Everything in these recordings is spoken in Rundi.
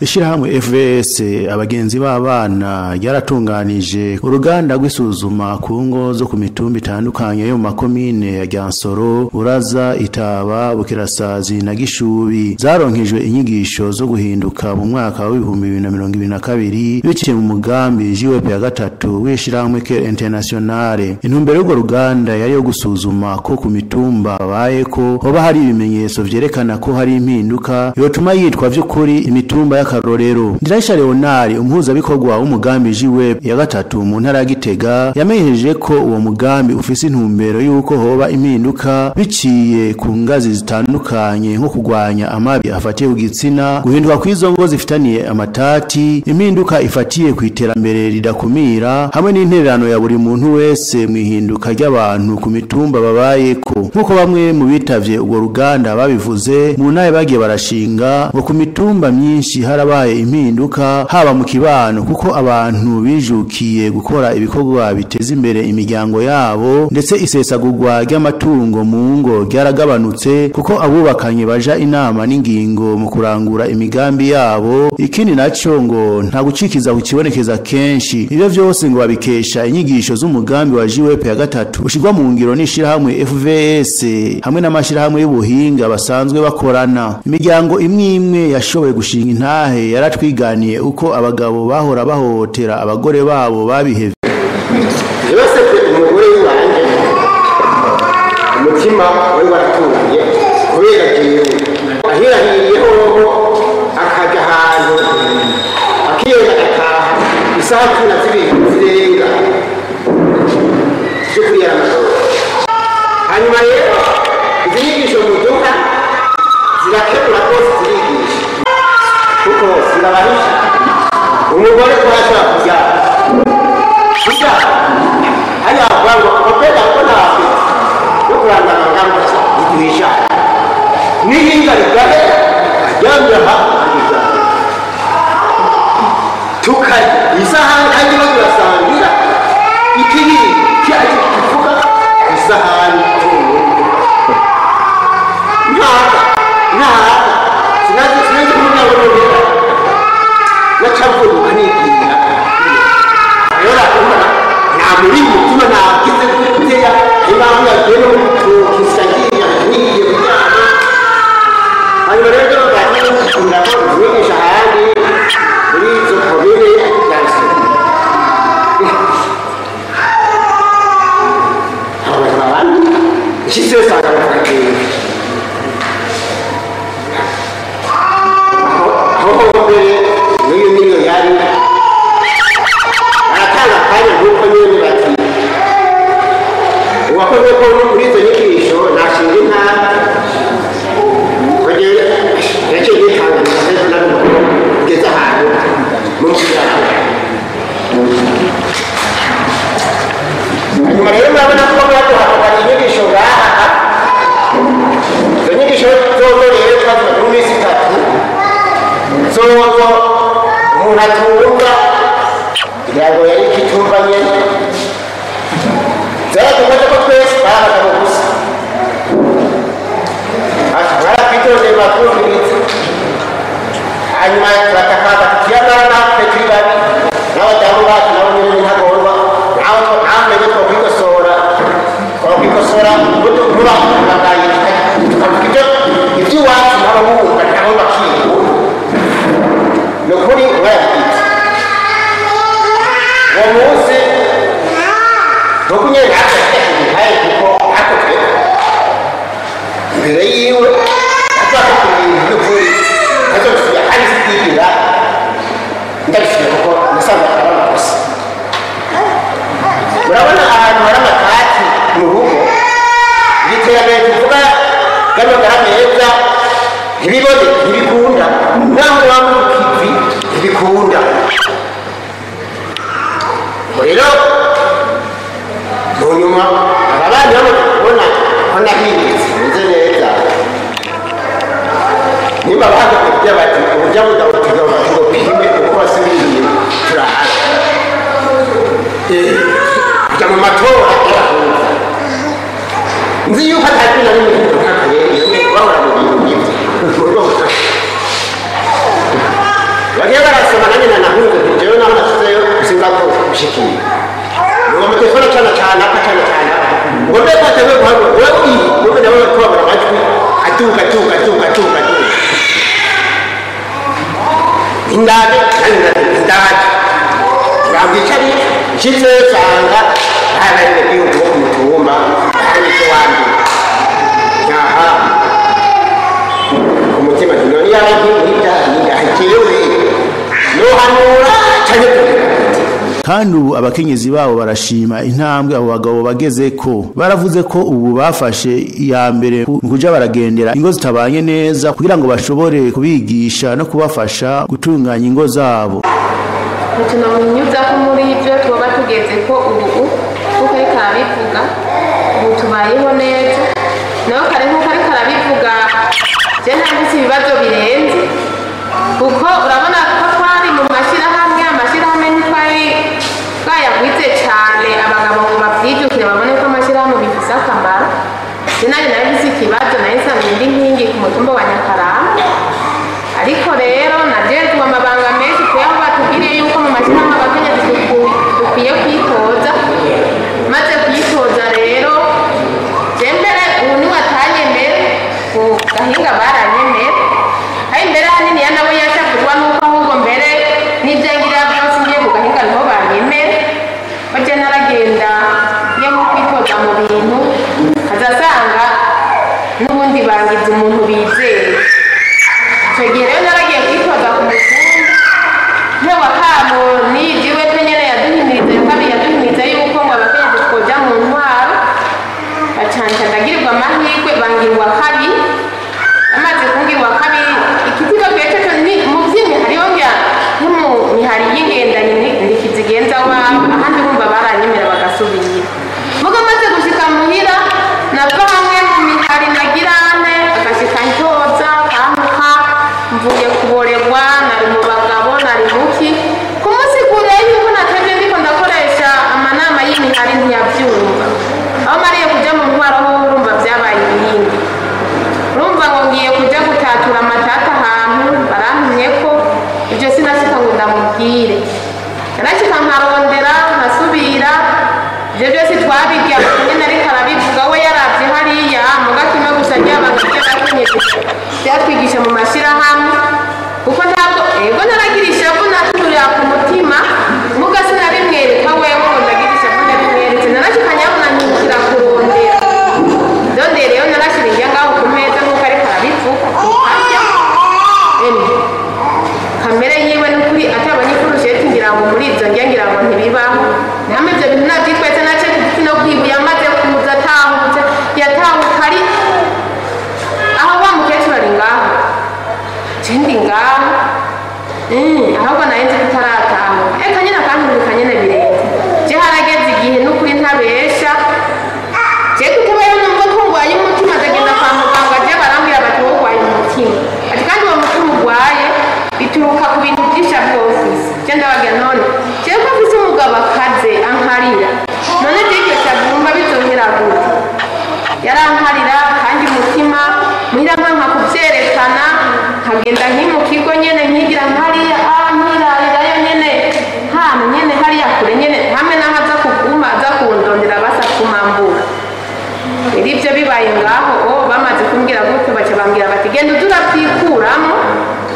Ishirahamwe FVS abagenzi b'abana ryaratunganije uruganda rw'isuzuma ku ngo zo ku mitumba itandukanye yo mu makomine ya Ryansoro, Buraza, Itaba, Bukirasazi na Gishubi zaronkejwe inyigisho zo guhinduka mu mwaka wa 2022 biciye mu mugambi JWP ya gatatu w'ishirahamwe Care Internationale. Intumbero y'urwo ruganda yari yo gusuzuma ko ku mitumba babaye ko hoba hari ibimenyetso vyerekana ko hari impinduka yotuma yitwa vy'ukuri imitumba y'akarorero. Ndirahisha Leonard, umuhuzabikorwa w'umugambi JWP ya gatatu mu ntara ya Gitega, yamenyesheje ko uwo mugambi ufise intumbero y'uko hoba impinduka biciye ku ngazi zitandukanye nko kurwanya amabi afatiye ku gitsina, guhinduka kw'izo ngo zifitaniye amatati, impinduka ifatiye ku iterambere ridakumira, hamwe n'intererano ya buri muntu wese mu ihinduka ry'abantu ku mitumba babayeko. Nk'uko bamwe mu bitavye urwo ruganda babivuze, mu ntara bagiye barashinga ngo ku mitumba myinshi harabaye impinduka haba mu kibano, kuko abantu bijukiye gukora ibikorwa biteza imbere imiryango yabo, ndetse isesagurwa ry'amatungo mu ngo ryaragabanutse kuko abubakanye baja inama n'ingingo mu kurangura imigambi yabo. Ikindi naco ngo nta gucikiza kukibonekeza kenshi. Ivyo vyose ngo babikesha inyigisho z'umugambi wa JWP ya gatatu ushirwa mu ngiro n'ishirahamwe FVS hamwe n'amashirahamwe y'ubuhinga basanzwe bakorana. Imiryango imwe imwe yashoboye gushinga intahe yaratwiganiye uko abagabo bahora bahohotera abagore babo babihevye. Yose umugore wanje umutima wari waratuye kubera jewe ahirahiriye hoho akaja ahantu akiyenda agataha isaha 12 zirenga zo kurira amajoro. Hanyuma rero izi nyigisho muduha zirakebura rwose, zirigisha kuko zirabahisha. Umugore ko arashobora kubyara kubyara hariya bavuga ngo opeda ko ntafite yo kurangana amagambo iduhisha n'ihinga rigahe aryamye aha ariga tukarya isahani kandi no turasangira ikibindi cyacu kivuga isahani ntaka ntaka sinazi sinazi kumenya ngo nongera nacavuga nigira rero akunda nta muri mutima nagize guteya impamvu yagiye no kukisangira nigiye kuryama. Hanyuma rero ndakunda ko mwigisha ahandi muri izo komine ya abantu babandi nshyize usanga bakagenda aho mbere n'iyo niyo yari baratanga akanya nk'uko nyine bati uwakoze ko muri izo nyigisho nashinga intara kongera yaciye yitanga ejo na ruguru kugeza ahantu mu kiraro. Hanyuma rero murabona ko baduhaye inyigisho ngaha. Izo nyigisho zozo rero twazimaze mu minsi itatu zozo umuntu atumva ntabwo yari kitumva nyene zaradufasha ko twese bari abagabo gusa baratwitondeye batwumviriza. Hanyuma turatakamba tutiyamara natwe turi babi n'abadamu bacu nabo nyene ni ntagondwa nawe twokwikosora twokwikosora murabandanye tukavuga ibyo iby'iwacu nabo bumva nabo bakiga. Ni ukuri mwarabigize uwo munsi nuko nyene natwe ntaye kuko hakozwe imbere yiwe ataka ibintu by'ukuri ntazosubira kandi sikwigira ndabisubiye kuko nasanze ari amakosa. Murabona ahantu hari amatati mu rugo iterambere tuvuga ry'amagara meza ntibibone ntibikunda naho waba uri ku kivi ntibikunda. Rero mu nyuma aba bana bamaze kubona ko nahindutse meze neza nimba bahaga kurya bati uburyo bugabo tugomba tugopime uko wasubiye turahaga kujya mu matora y'abahuza nzi yuko atari na rimwe nka karere bahora mu bintu nk'ibyo. Bagiye barasoma nanjye nanahunze jewe naho nashyizeyo sinza ko bishikiye. Ngo amatelefone acana cana acana cana. Ngo mbe ko atewe guhabwa wewe ngo nawe kubabara amajwi aduga aduga aduga aduga aduga. Indabe indabe. Bamwicariye nshitse nsanga nta gihugu bo ku mutumba nta n'icyo wambiye. Aha umutima nti none yaba ntiyahakewe nohanura canke Kandi ubu abakenyezi babo barashima intambwe abo bagabo bageze ko baravuze ko ubu bafashe iya mbere mu kuja baragendera ingo zitabanye neza kugira ngo bashobore kubigisha no kubafasha gutunganya ingo zabo. Tunamunyuza ko muri ibyo tuba tugeze ko ubu kuko ariko arabivuga ubu tubayeho neza naho kare nkuko ariko arabivuga je ntabwo ibibazo birenze kuko urabona ko twari mu mashyirahamwe amashyirahamwe ntitwari twayagwize cyane abagabo ngo babyijukire babone ko amashyirahamwe bifise akamaro. Je nanjye nari ikibazo nari nsanzwe ndi nkingi ku mutumba wa Nyakarama ariko rero najejwe amabanga menshi kuyaho batubwiriye yuko mu mashyirahamwe abakenyezi dukwiye kwitoza. Maze kwitoza rero je mbere ubu niwe atanyemera ku gahinga baranyemera ari mbere hanini ya nabo yashakirwa nuko ahubwo mbere n'ibyo ngira byose ngiye ku gahinga niho banyemera. Baje naragenda ngiye nko kwitoza mu bintu nkazasanga n'ubundi bangiza umuntu bizeye. Icyo gihe rero naragiye kwitoza ku mutumba ntewe akamo nijiwe pe nyene yaduhimiriza ya kabiri yaduhimiriza yuko ngo abakenyezi twoja mu ntwaro bacanca ndagirirwa amahirwe bangirwa kabiri. Amaze kungirwa kabiri ikitigo cyo ni mu vy'imihari yongera nko mu mihari y'ingendanyi ndikizigenza wabo ahandi urumva baranyemera bagasubira. Muga maze gushika muhira nava hamwe mu mihari nagirane agashika ntoza kanka mvuye kuboregwa nari mu bagabo nari muki ku munsi kure yuko natevye ndiko ndakoresha amanama y'imihari ntiyavyumva. Aho mariye kuja mu ntwaro ho urumva vyabaye ibindi. Urumva ngo ngiye kuja gutatura amatata ahantu barantumye ko ibyo sinashika ngo ndamubwire. Narashika nkarondera nkasubira ibyo byose twabirya nyine ariko arabivuga we yaravye hariya muga kimwe gusa ryabanga ry'abakenyezi byatwigisha mu mashyirahamwe kuko ntabwo ego naragira ishavu naturira ku mutima muga sinabimwereka wewe ngo ndagira ishavu ndabimweretse. Narashika nyabona nkikira kurondera ndondera rero narashira indya ngaho ku meza nk'uko ariko arabivuga nkarya emwe kamere yiwe n'ukuri atabonye ifurusheti ngira ngo muri ibyo ndya ngira ngo ntibibaho. Namwe ibyo bintu nabyitwetse nace no kwibuye amaze kuza atahutse yatahuka ari aho wa mukecuru ari ngaho je ndi ngaho ahubwo nari nzi ko utaratahuka eka nyine akanturuka nyine birenze. Je harageze igihe n'ukuri ntabesha je kutabayeho numva ko ngwaye umutima ndagenda kwa muganga je barambwira bati wowe urwaye umutima ati kandi uwo mutima urwaye bituruka ku bintu byinshi bwofisi. Je ndababwira none je ko mfise umugabo akaze ankarira none je iryo shavumba bizohera gute? Yarankarira kandi umutima muhira nkanka kuvyerekana nkagenda nki mu kigo nyene nkigira nkariya nkirarirayo nyene hantu nyene hariya kure nyene hamwe n'aho aza kuguma aza kundondera basa kumambura. Rero ivyo bibaye ngaho bamaze kumbwira gutyo baca bambwira bati genda uze uravyikuramo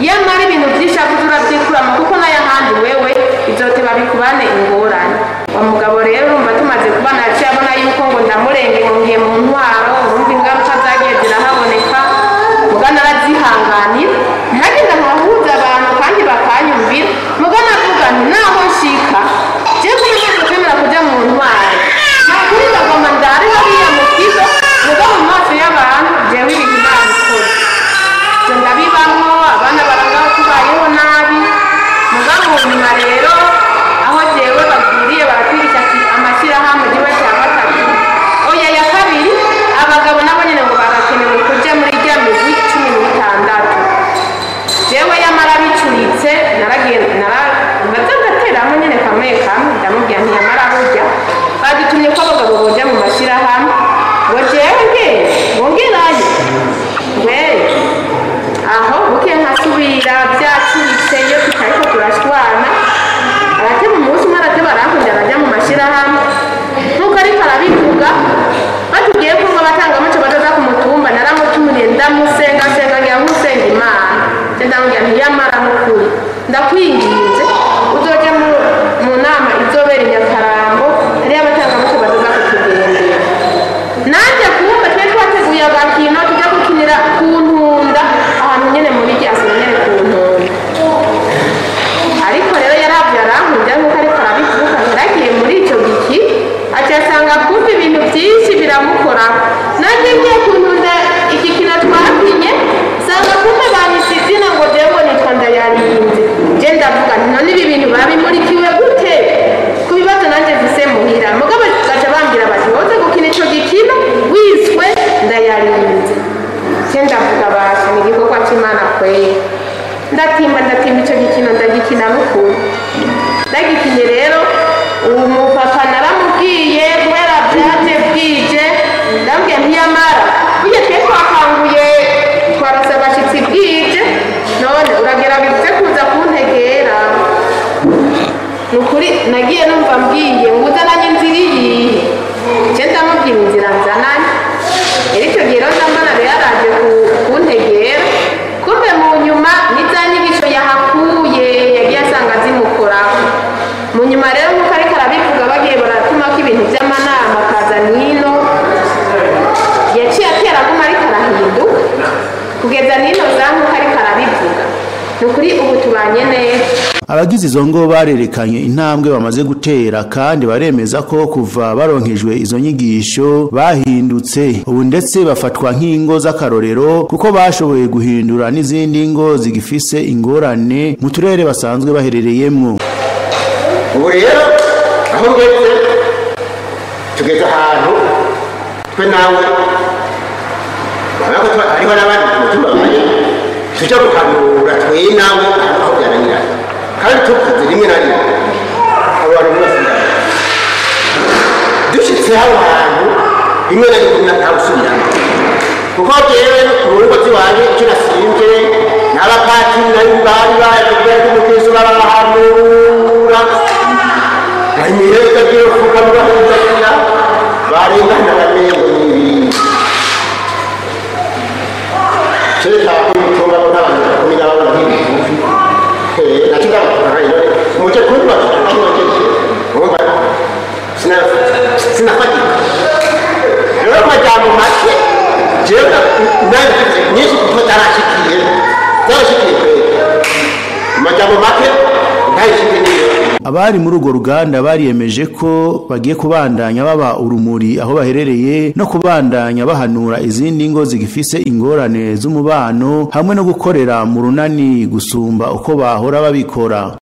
yamara ibintu vyinshi uze uravyikuramo kuko n'ayahandi wewe bizoteba bikubane ingorane. Wa mugabo rero urumva tumaze kubana yaciye abona yuko ngo ndamurenge ngo ngiye mu ntwaro urumva ingaruka zagiye zirahaboneka muga narazihanganira ntagenda nkahuza abantu kandi bakanyumvira muga navuga nti naho nshika jewe kuba kwemera kuja mu ntwaro ntakuri ndagoma ndare hariya mu kigo muga mu maso y'abantu jewe ibintu nabikora. Ivyo ndabibamwo abana barangaho tubayeho nabi muga mu nyuma rero aho jewe bagwiriye baratwigisha ati amashyirahamwe jewe cya gatatu oya ya kabiri abagabo nabo nyene ngo barakenewe kuja muri rya migwi 16. Jewe yamara bicuritse naragiye ndaza ndateramo nyene kamwe kamwe ndamubwira nti yamara burya badutumye ko abagabo boja mu mashyirahamwe ngo jewe nge bongerayo we aho buke nkasubira byacuritse iyo tutariko Ndakwinginze uzoje mu nama izobera i Nyakarambo, hariyo abatangamuco bazoza kutugendera. Nanjye kumva twari twateguye agakino tujya gukinira ku Ntunda, ahantu nyene muri Ryansoro nyene ku Ntunda. Ariko rero yaravye arankunda nkuko ariko arabivuga, yaragiye muri ico giki aca asanga kumva ibintu vyinshi biramukorako. Nanjye ngiye ku Ntunda igikino twakinye, nsanga kumbe banyise izina ngo jewe ngo nitwa Ndayarinze. Je ndavuga nti none ibi bintu babimurikiwe gute ku bibazo nanjye mfise muhira? Mugabo baca bambwira bati woze gukina ico gikino wiswe Ndayarinze. Je ndavuga basha ni igikorwa c'Imana kweri. Ndatimba ndatimba ico gikino ndagikina n'ukuri. Ndagikinye rero uwo mupapa naramubwiye kubera byaje bwije, ndamubwiye ntiyamara burya twe twakanguye twarose abashitsi bwije, none uragerageza kuza kuntegera. Ni ukuri nagiye numva mbwiye ngo uzananye inzira iyihe, je ndamubwira inzira nzananye. Rero icyo gihe rero ndambona rero yaraje kuntegera, kumbe mu nyuma n'iza nyigisho yahakuye yagiye asanga zimukoraho. Mu nyuma rero nk'uko ariko arabivuga bagiye baratumako ibintu by'amanama akaza nino, yaciye atera aguma ariko arahinduka kugeza nino za nk'uko ariko arabivuga. Ni ukuri ubu tubanye neza. Abagize izo ngo barerekanye intambwe bamaze gutera, kandi baremeza ko kuva baronkejwe izo nyigisho bahindutse ubu, ndetse bafatwa nk'ingo z'akarorero kuko bashoboye guhindura n'izindi ngo zigifise ingorane mu turere basanzwe baherereyemwo. Ubu rero aho ngeze, tugeze ahantu twe nawe urabona ko hariho n'abandi ku mutumba babaye tujya guhanura twe nawe aho byananiranye, kandi tuvuze rimwe na rimwe abo bantu ntibasubirane. Dushitse aho hantu rimwe na rimwe nta gusubirana, kuko jewe mu rugo ziwanje icyo nasimvye n'abapatiri nari bari baje kubera ko umukristo barabahanura imireka giyofuka mubahuzagira barengana bamengo n'ibindi kereka kubitunga ko n'abantu bakumi n'abana nk'ibigufi nacyo ndabakora none muje kubibaza kino jeje urumva sinafatika. Rero amajambo make jewe nabivuze nyinshi kuko zarashikiye zarashikiye kweri, amajambo make ntayishikiye niyo. Abari muri urwo ruganda bariyemeje ko bagiye kubandanya baba urumuri aho baherereye, no kubandanya bahanura izindi ngo zigifise ingorane z'umubano, hamwe no gukorera mu runani gusumba uko bahora babikora.